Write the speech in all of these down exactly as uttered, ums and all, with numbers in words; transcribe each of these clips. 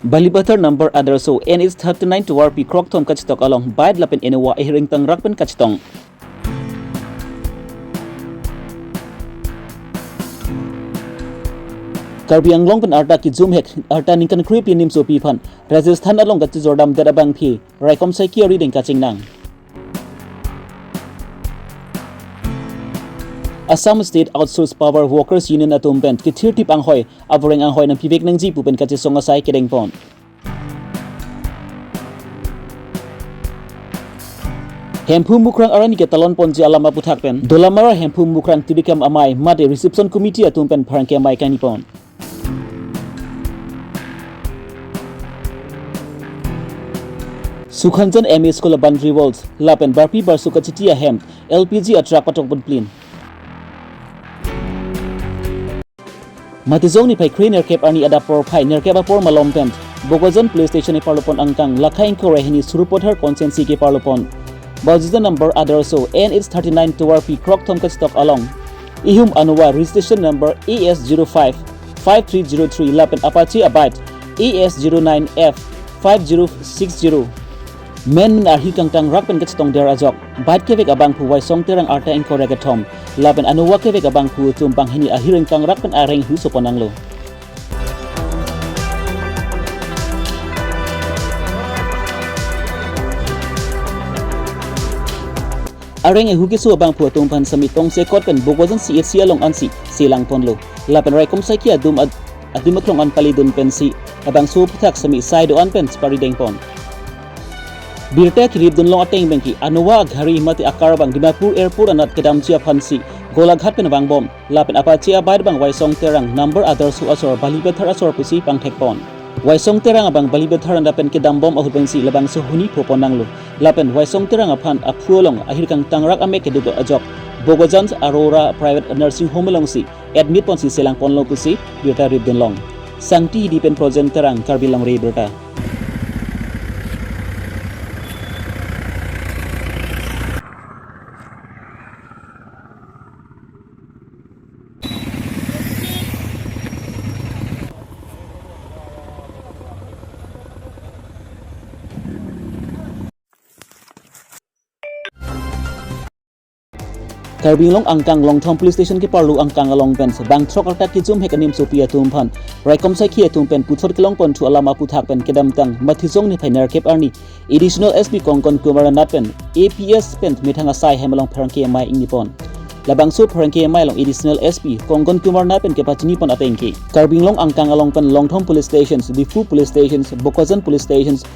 Balipathar number Adarsho N H thirty-nine tovarpi krokthom kachetok along bike lapen Innova ahir ingtangrak pen kachetong. Karbi Anglong pen arta kejumhek, arta ningkan krepi nimsopi aphan Rajasthan along kachijordamdet abangpi raikom saiki arideng kachingnang. Assam State Outsourced Power Workers Union atum pen kethirtip anghoi avoreng anghoi nangpivek nangji pu pen kachesong asai kedengpon. Hemphu Mukrang arni ketalon ponji alam aputhak pen Dolamara Hemphu Mukrang Tirikam Amei mate Reception Committee atum pen pherangke amei kangnipon. Sukhanjan M A School boundary walls lapen barpi barso kachiti ahem L P G atruck patokponplin. Matijong niphai kre nerkep arni adap porphai nerkep apor malom pen Bokajan Police Station keparlopon angkang lakha ingkoi ra hini Sarupathar constituency keparlopon Bajujan number Adarsho N H thirty-nine tovarpi krokthom kachetok along ihum Innova registration number A S zero five five three zero three lapen Apache abike A S zero nine F five zero six zero menmen ahir kangtangrak pen kachetongder ajok bike kevek abangphu Waisong Terang arta ingkoi ra kethom lapen Innova kevek abangphu atum banghini ahir ingtangrak pen areng hu sopon nanglo. Areng ehu keso abangphu atum aphan sami tongsekot pen Bokajan C H C along ansi selangponlo. Lapen raikom saiki adum ad-, adim aklong an palidun pensi labangso aputhak sami sai do-an pen paridengpon. Birta keripdunlong ateng abangke Innova agari mate akar abang Dimapur Airport anat kedamji aphansi Golaghat pen vangbom. Lapen Apache abike abang Waisong Terang number Adarsho asor Balipathar asor pusi pangthekpon. Waisong Terang abang Balipathar anat pen kedambom ahut pensi labangso huni phopon nanglo. Lapen Waisong Terang aphan aphu along ahir kangtangrak amek kedo ajok Bokajan Aurora Private Nursing Home alongsi admit ponsi selangponlo pusi birta ripdunlong. Sangti Hidi pen Projen Terang, Karbi Longri Abirta. Karbi Anglong angkang Longthom Police Station keparlo angkang along pen bangthrok arta kejumhek animsopi atum aphan raikom saiki atum pen puthot kelongponthu alam aputhak pen kedamtang Matijong niphai nerkep arni Additional S P Kongkon Kumar Nath pen A P S pen methang asai hem along pherangke amei ingnipon. Labangso pherangke amei along Additional S P Kongkon Kumar Nath pen kepachinipon atengke Karbi Anglong angkang along pen Longthom Police Stations, Diphu Police Stations, Bokajan Police Stations,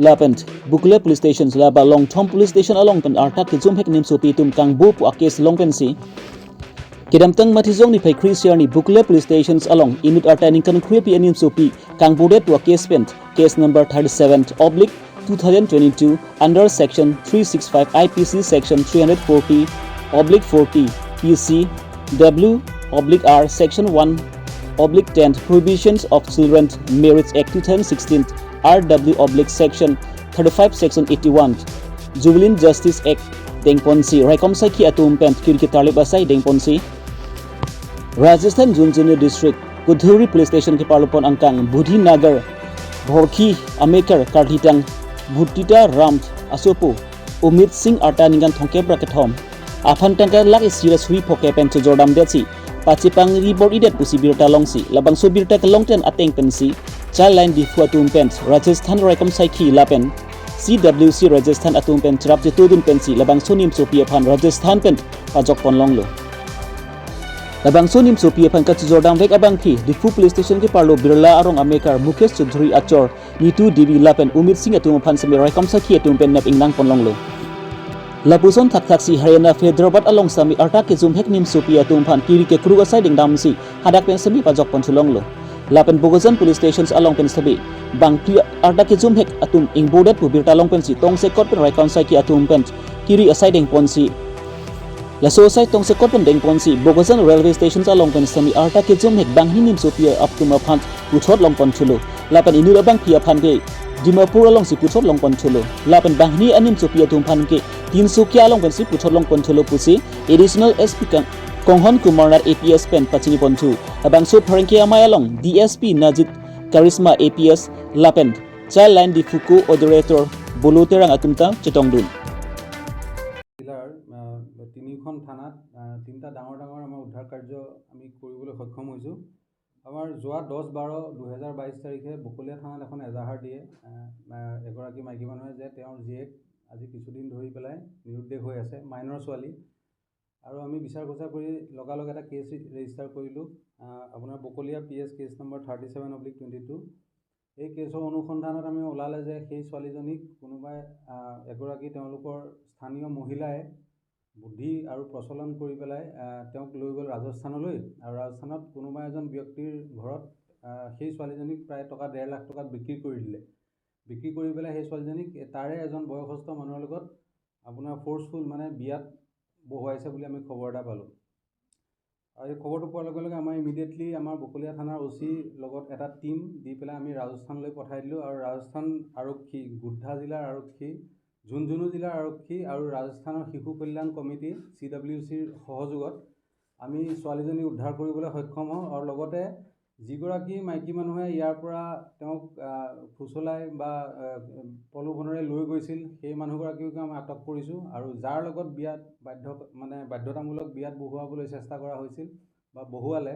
lapen Bokule Police Stations, laba Longthom Police Station along pen arta kejumhek nimsopi atum kangbo pu a-case along pensi kedamtang Matijong niphai kre-isi arni Bokule Police Stations along inut arta ningkan krepi animsopi kangbodet pu a-case pen case number thirty-seven oblique two thousand twenty-two under section three six five I P C, section three hundred forty oblique forty P C, W oblique R, section one oblique ten, Prohibitions of Children Marriage Act two thousand sixteen, R W oblique section thirty-five, section eighty-one, Juvenile Justice Act dengponsi raikom saiki atum pen kiri ketarlip asai dengponsi Rajasthan Jhunjhunu District Kudhuri Police Station keparlopon angkang Budhi Nagar Bhorkhi amekar karlitang Bhutita Ram asopo Umit Singh arta ningkan thomkep ra kethom aphan tangka lakh isi ra suri phokep pen chojordamdetsi pachepangri bor-idet pusi birta longsi labangso birta kelongten ateng pensi Childline Diphu atum pen Rajasthan raikom saiki lapen C W C Rajasthan atum pen cherap chetudun pensi labangso nimsopi aphan Rajasthan pen pajokpon longlo. Labangso nimsopi aphan kachijordamvek abangpi Diphu Police Station keparlo Birla arong amekar Mukesh Chaudhary achor Nitu Devi lapen Umit Singh atum aphan sami raikom saiki atum pen nep ingnangpon longlo. Lapuson thakthaksi Haryana Faridabad along sami arta kejumhek nimsopi atum aphan kiri kekruk asai dengdamsi hadak pen sami pajokponthu longlo. Lapen Bokajan Police Stations along pen sami bangphli arta kejumhek atum ingbodet pu birta long pensi tongsekot pen raikom saiki atum pen kiri asai dengponsi laso asai tongsekot pen dengponsi Bokajan Railway Stations along pen sami arta kejumhek banghini nimsopi atum aphan puthot longponthulo. Lapen inut abangpi aphan ke Dimapur alongsi puthot longponthulo. Lapen banghini animsopi atum aphan ke Tinsukia along pensi puthot longponthulo pusi Additional S P Kang-, Konghon Kumar Nath A P S pen pachiniponthu. Labangso pherangke amei along D S P Najit Karisma A P S lapen Childline Diphu co-ordinator Bolo Terang atum ta chetongdun. জিলাৰ, আহ, তিনিখন থানাত, আহ, তিনিটা ডাঙৰ ডাঙৰ আমাৰ উদ্ধাৰ কাৰ্য আমি কৰিবলৈ সক্ষম হৈছোঁ। আমাৰ যোৱা দহ বাৰ দুহেজাৰ বাইছ তাৰিখে বকলীয়া থানাত এখন এজাহাৰ দিয়ে, আহ, আহ, এগৰাকী মাইকী মানুহে যে তেওঁৰ জীয়েক আজি কিছুদিন ধৰি পেলাই নিৰুদ্দেশ হৈ আছে, মাইনৰ ছোৱালী। আৰু আমি বিচাৰ খোচাৰ কৰি লগালগ এটা কেছ ৰে-, ৰেজিষ্টাৰ কৰিলোঁ, আহ, আপোনাৰ বকলীয়া P S case number thirty seven oblique twenty two. এই কেছৰ অনুসন্ধানত আমি ওলালে যে সেই ছোৱালীজনীক কোনোবাই, আহ, এগৰাকী তেওঁলোকৰ স্থানীয় মহিলাই বুদ্ধি আৰু প্ৰচলন কৰি পেলাই, আহ, তেওঁক লৈ গ'ল ৰাজস্থানলৈ। আৰু ৰাজস্থানত কোনোবা এজন ব্যক্তিৰ ঘৰত, আহ, সেই ছোৱালীজনীক প্ৰায় টকা ডেৰ লাখ টকাত বিক্ৰী কৰি দিলে। বিক্ৰী কৰি পেলাই সেই ছোৱালীজনীক তাৰে এজন বয়সস্থ মানুহৰ লগত আপোনাৰ ফ'ৰ্চফুল মানে বিয়াত বহুৱাইছে বুলি আমি খবৰ এটা পালোঁ। আৰু এই খবৰটো পোৱাৰ লগে লগে আমাৰ ইমিডিয়েটলি আমাৰ বকলীয়া থানাৰ অ' চিৰ লগত এটা টীম দি পেলাই আমি ৰাজস্থানলৈ পঠাই দিলোঁ। আৰু ৰাজস্থান আৰক্ষী, গোধ্ৰা জিলাৰ আৰক্ষী, ঝুনঝুনু জিলাৰ আৰক্ষী আৰু ৰাজস্থানৰ শিশু কল্যাণ কমিটি, চি ডাব্লিউ চিৰ সহযোগত আমি ছোৱালীজনী উদ্ধাৰ কৰিবলৈ সক্ষম হওঁ। আৰু লগতে যিগৰাকী মাইকী মানুহে ইয়াৰ পৰা তেওঁক, আহ, ফুচলাই বা, আহ, প্ৰলোভনেৰে লৈ গৈছিল, সেই মানুহগৰাকীকো আমি আটক কৰিছোঁ। আৰু যাৰ লগত বিয়াত বাধ্য, মানে বাধ্যতামূলক বিয়াত বহুৱাবলৈ চেষ্টা কৰা হৈছিল বা বহুৱালে,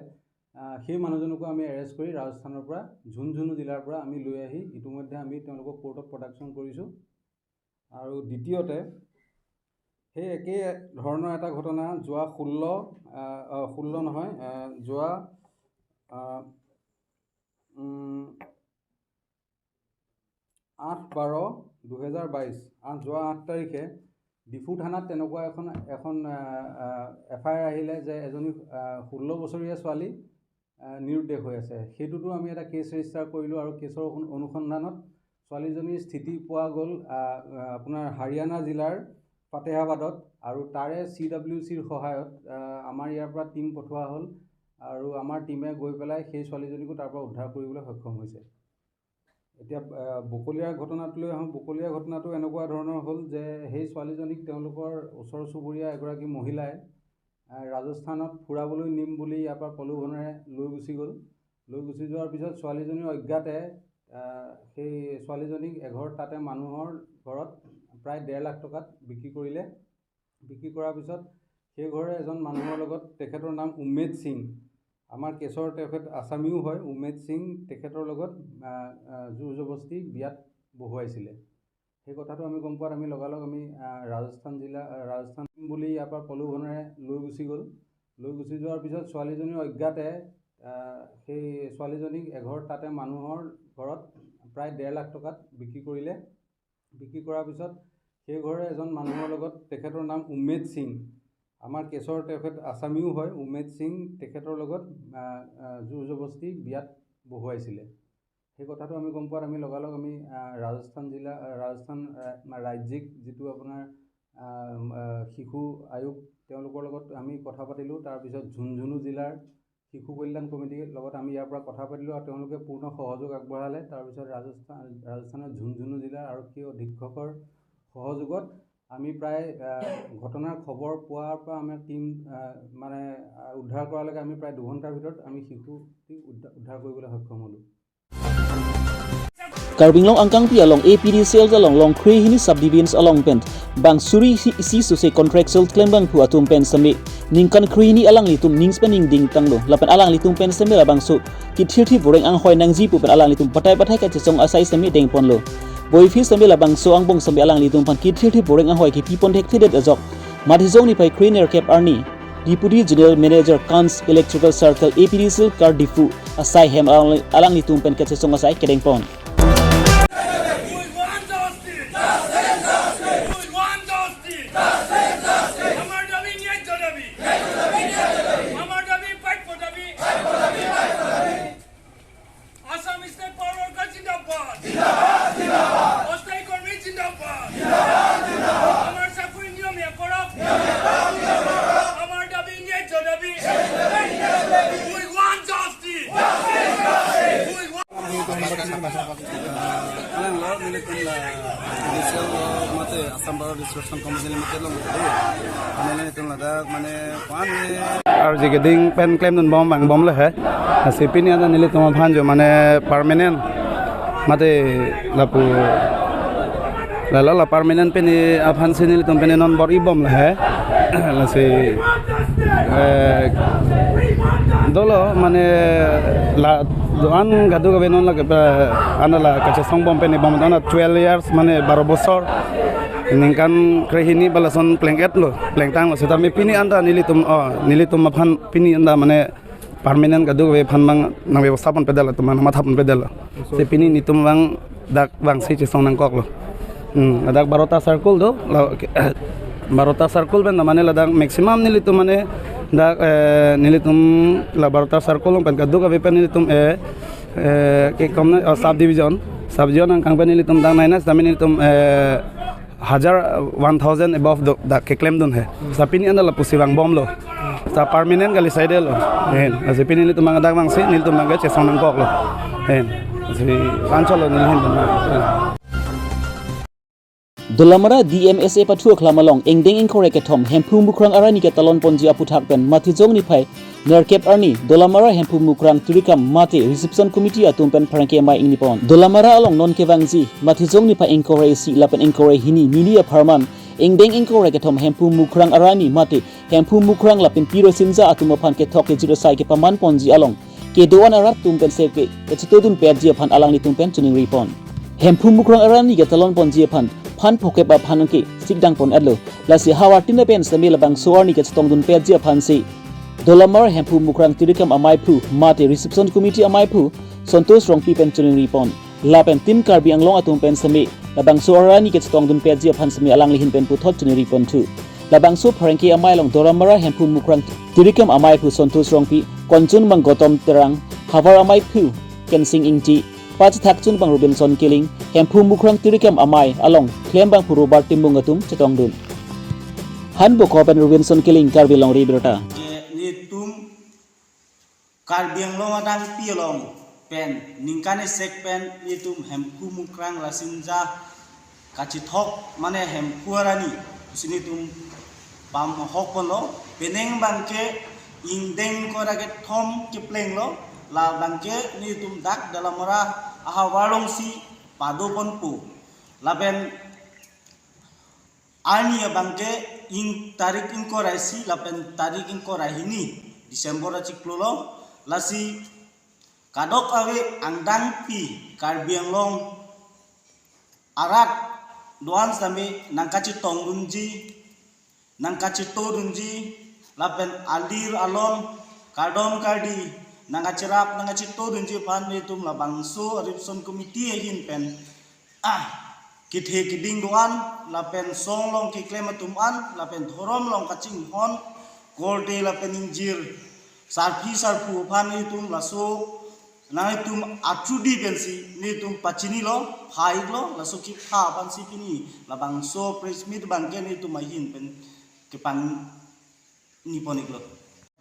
আহ, সেই মানুহজনকো আমি এৰেষ্ট কৰি ৰাজস্থানৰ পৰা ঝুনঝুনু জিলাৰ পৰা আমি লৈ আহি ইতিমধ্যে আমি তেওঁলোকক কোৰ্টত প্ৰডাকশ্যন কৰিছোঁ। আৰু দ্বিতীয়তে সেই একেই ধৰণৰ এটা ঘটনা যোৱা ষোল্ল, আহ, আহ, ষোল্ল নহয়, আহ, যোৱা, আহ, উম, আঠ বাৰ দুহেজাৰ বাইছ, আঠ, যোৱা আঠ তাৰিখে ডিফু থানাত তেনেকুৱা এখন, এখন, আহ, আহ, এফ আই আৰ আহিলে যে এজনী, আহ, ষোল্ল বছৰীয়া ছোৱালী, আহ, নিৰুদ্দেশ হৈ আছে। সেইটোতো আমি এটা কেছ ৰেজিষ্টাৰ কৰিলোঁ আৰু কেছৰ অনু-, অনুসন্ধানত ছোৱালীজনীৰ স্থিতি পোৱা গ'ল, আহ, আহ, আপোনাৰ হাৰিয়ানা জিলাৰ ফাতেহাবাদত। আৰু তাৰে চি ডাব্লিউ চিৰ সহায়ত, আহ, আমাৰ ইয়াৰ পৰা টীম পঠোৱা হ'ল আৰু আমাৰ টীমে গৈ পেলাই সেই ছোৱালীজনীকো তাৰ পৰা উদ্ধাৰ কৰিবলৈ সক্ষম হৈছে। এতিয়া, আহ, বকলীয়াৰ ঘটনাটোলৈ আহোঁ। বকলীয়া ঘটনাটো এনেকুৱা ধৰণৰ হ'ল যে সেই ছোৱালীজনীক তেওঁলোকৰ ওচৰ চুবুৰীয়া এগৰাকী মহিলাই, আহ, ৰাজস্থানত ফুৰাবলৈ নিম বুলি ইয়াৰ পৰা প্ৰলোভনেৰে লৈ গুচি গ'ল। লৈ গুচি যোৱাৰ পিছত ছোৱালীজনীৰ অজ্ঞাতে, আহ, সেই ছোৱালীজনীক এঘৰ তাতে মানুহৰ ঘৰত প্ৰায় ডেৰ লাখ টকাত বিক্ৰী কৰিলে। বিক্ৰী কৰাৰ পিছত সেই ঘৰৰে এজন মানুহৰ লগত, তেখেতৰ নাম উমেদ সিং, আমাৰ কেছৰ তেখেত আছামীও হয়, উমেদ সিং তেখেতৰ লগত, আহ, আহ, জোৰ জবস্তি বিয়াত বহুৱাইছিলে। সেই কথাটো আমি গম পোৱাত আমি লগালগ আমি, আহ, ৰাজস্থান জিলা, আহ, ৰাজস্থান বুলি ইয়াৰ পৰা প্ৰলোভনেৰে লৈ গুচি গ'ল। লৈ গুচি যোৱাৰ পিছত ছোৱালীজনীৰ অজ্ঞাতে, আহ, সেই ছোৱালীজনীক এঘৰ তাতে মানুহৰ ঘৰত প্ৰায় ডেৰ লাখ টকাত বিক্ৰী কৰিলে। বিক্ৰী কৰাৰ পিছত সেই ঘৰৰে এজন মানুহৰ লগত, তেখেতৰ নাম উমেদ সিং, আমাৰ কেছৰ তেখেত আছামীও হয়, উমেদ সিং তেখেতৰ লগত, আহ, আহ, জোৰ জবস্তি বিয়াত বহুৱাইছিলে। সেই কথাটো আমি গম পোৱাত আমি লগালগ আমি, আহ, ৰাজস্থান জিলা, আহ, ৰাজস্থান, আহ, ৰাজ্যিক যিটো আপোনাৰ, আহ, আহ, শিশু আয়োগ, তেওঁলোকৰ লগত আমি কথা পাতিলোঁ। তাৰপিছত ঝুনঝুনু জিলাৰ শিশু কল্যাণ কমিটিৰ লগত আমি ইয়াৰ পৰা কথা পাতিলোঁ আৰু তেওঁলোকে পূৰ্ণ সহযোগ আগবঢ়ালে। তাৰপিছত ৰাজস্থান, ৰাজস্থানৰ ঝুনঝুনু জিলাৰ আৰক্ষী অধীক্ষকৰ সহযোগত আমি প্ৰায়, আহ, ঘটনাৰ খবৰ পোৱাৰ পৰা আমাৰ টীম, আহ, মানে, আহ, উদ্ধাৰ কৰালৈকে আমি প্ৰায় দুঘণ্টাৰ ভিতৰত আমি শিশুটি উদ্ধাৰ, উদ্ধাৰ কৰিবলৈ সক্ষম হ'লোঁ। Karbi Anglong angkangpi along A P D C L along Longkhrehini subdivisions along pen bang suri isi, isi suse contractual klembangphu atum pen seme ningkan khrehini alanglitum ningspen ningding tanglo lapen alanglitum pen seme labangso kithirthi boreng anghoi nangji pu pen alanglitum patai pathai kachesong asai seme dengponlo. Boiphi seme labangso angbong seme alanglitum aphan kithirthi boreng anghoi kipipon thekthedet ajok Matijong niphai krenerkep arni Deputy General Manager Kans Electrical Circle A P D C L Kar Diphu asai hem alang, alanglitum pen kachesong asai kedengpon. We want justice. We want justice. আমাৰ দাবী ন্যায্য দাবী। আমাৰ দাবী প্ৰাপ্য দাবী। Assam state power worker জিন্দাবাদ। জিন্দাবাদ, জিন্দাবাদ। অস্থায়ী কৰ্মী জিন্দাবাদ। জিন্দাবাদ, জিন্দাবাদ। আমাৰ চাকৰি নিয়মীয়া কৰক। নিয়মীয়া কৰক, নিয়মীয়া কৰক। আমাৰ দাবী ন্যায্য দাবী। ন্যায্য দাবী, ন্যায্য দাবী। We want justice. Justice, justice. We want মানে, ল' মিলিটেণ্ট, আহ, জুডিচিয়েল ল' মতে Assam power distribution company limited law' মতে দেই। মানে, এইটো লাডাখ, মানে, কোৱা নাই। Arji keding pen klemdun bom vangbom le he. Lasi pini anta nelitum aphan jo mane permanent mate lapu lalo la permanent pini aphan si nelitum pini non bor-i bom le he. Lasi eh, dolo mane la doan kadokave non la ke anta la kachesong bom pini bom anta twelve years mane baro bosor ningkan krehini balason pleng-et lo plengtang lo setame pini anta nelitum oh nelitum aphan pini anta mane permanent kadokave aphan bang nang bebosta ponpedetlo atum nang matha ponpedetlo. Si pini nelitum bang dak bang si chesong nangkoklo. Hmm, dak Barota circle do, la, Barota circle pen mane ladak maximum nelitum mane dak eh, nelitum la Barota circle pen kadokave pen nelitum eh eh ke kom na oh, sub division, sub division angkang pen nelitum dak nai na setame nelitum eh hajar one thousand above do dak keklemdun he. Sa pini anta lapusi vangbomlo. Sa permanent kali saidelo. Hen, lasi pini nelitum bang dak bang si nelitum bang ke chesong nangkoklo. Hen, lasi pancholo nelihin bang. Dolamara D M S A pathu akhlam along ingdeng ingkoi ra kethom Hemphu Mukrang arani ketalon ponji aputhak pen Matijong niphai nerkep arni Dolamara Hemphu Mukrang tirikam mate reception committee atum pen pherangke amei ingni pon. Dolamara along non kevangji Matijong niphai ingkoi ra isi lapen ingkoi ra hini neli apharman ingdeng ingkoi ra kethom Hemphu Mukrang arani mate Hemphu Mukrang lapen Piro Sinja atum aphan kethok kejut asai kepaman ponji along kedo-an arat atum pen seke kachetongdun petji aphan alanglitum pen choningri pon. Hemphu Mukrang arani ketalon ponji aphan phan phokep aphan ke sikdang pon-etlo. Lasi havar tin pen semi labangso arni kachetongdun petji aphan si Dolamara Hemphu Mukrang tirikam ameiphu mate reception committee ameiphu Santosh Rongpi pen choningri pon. Lapen Team Karbi Anglong atum pen semi labangso arani kachetongdun petji aphan semi alangli ahin pen puthot choningri ponthu. Labangso pherangke amei along Dolamara Hemphu Mukrang tirikam ameiphu Santosh Rongpi, konchun bang Gotom Terang, havar ameiphu Kensing Ingti, pachethak chun bang Robinson Killing, Hemphu Mukrang tirikam amei along klem bangphu Robert Timung atum chetongdun. Hanboko pen Robinson Killing, Karbi Longri Abirta. Netum Karbi Anglong adangpi along pen ningkan isek pen netum Hemphu Mukrang la Sinja kachethok mane Hemphu arani si netum pamahok ponlo, penang bangke ingdeng ingkoi ra kethom keplenglo, la bangke netum dak Dolamara ahavar alongsi pado ponpo. Lapen arni abangke ing tarik ingkoi ra isi lapen tarik ingkoi ra hini December achiklo lo, lasi kadokave angdangpi Karbi Anglong arat do-an sitame nangkachetongdunji, nangkachetodunji, lapen alir alon, kardom kardi, nangkacherap, nangkachetodunji aphan netum labangso reception committee ahin pen ah, kethe keding do-an, lapen song along keklem atum an, lapen dhorom along kachinghon, korte lapen ingjir, sarpi sarpo aphan netum laso, nanglitum atrudi pensi, netum pachinilo, pha-iklo, laso kepha aphansi pini, labangso press meet bangke netum ahin pen kepang ni pon-iklo.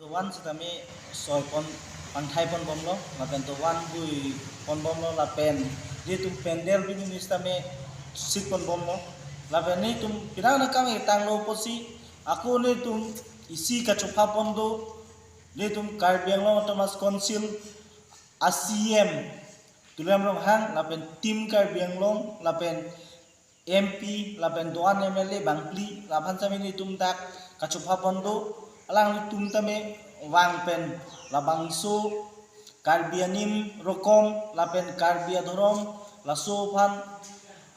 Do-an sitame soi pon pangthai ponbomlo, lapen do-an bui ponbomlo, lapen netum pandal bini sitame sik ponbomlo, lapen netum pinang nakam tanglo pusi, ako netum isi kachopha pon do, netum Karbi Anglong Autonomous Council a C E M Tuliram Ronghang, lapen Team Karbi Anglong, lapen M P lapen do-an M L A bangphli, laphan sitame netum dak kachopha pon do, alanglitum tame vang pen labangso Karbi anim rokom lapen Karbi adhorom laso aphan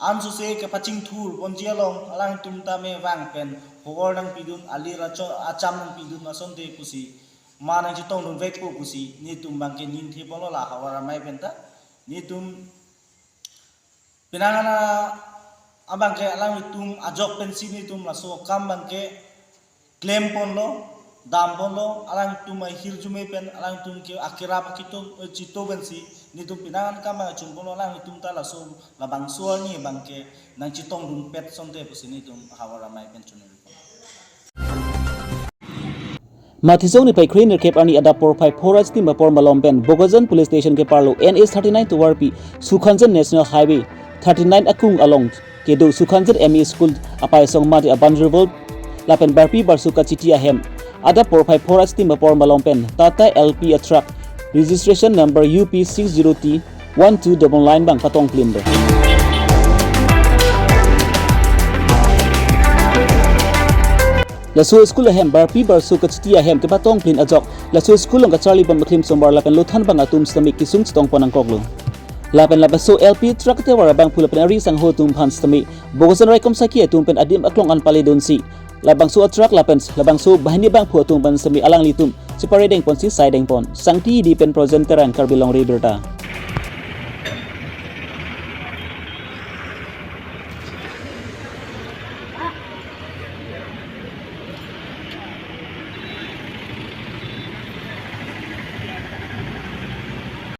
ansose kepachingthur ponji along alanglitum tame vang pen hobor nangpidun, alir acho-, acham nangpidun asonte pusi, ma nangchetongdunvekpo pusi netum bangke ningthe ponlo la havar amei penta, netum penang ana abangke alanglitum ajok pensi netum laso akam bangke klem ponlo, dam ponlo, alanglitum ahirjume pen alanglitum ke akerap akito, eh, chito pensi netum penang ana akam bang chun ponlo, alanglitum ta laso labangso arni bangke nangchetongdunpet asonte pusi netum havar amei pen choningri pon. Matijong niphai kre nerkep arni adap porphai phoraj tim apor malom pen Bokajan Police Station keparlo N H thirty-nine tovarpi Sukhanjan National Highway thirty-nine akung along kedo Sukhanjan M E School apaisong mate a-boundary wall lapen barpi barsu kachiti ahem Adap porphai phor a stim apor malom pen Tata L P a truck registration number U P six zero T one two double nine bang patong plim do. Laso school ahem barpi barso kachiti ahem kepatong plim ajok laso school along kacharli bom aklim sombar lapen lothan bang atum sitame kesung chetong pon nangkoklo. Lapen labangso L P truck tovar abangphu lapen ari sangho atum aphan sitame Bokajan raikom saki atum pen adim aklong an pale dunsi labangso a truck lapen labangso banghini bangphu atum pen sitame alanglitum chepare deng ponsi sai deng pon. Sangti Edi pen Projen Terang, Karbi Longri Abirta.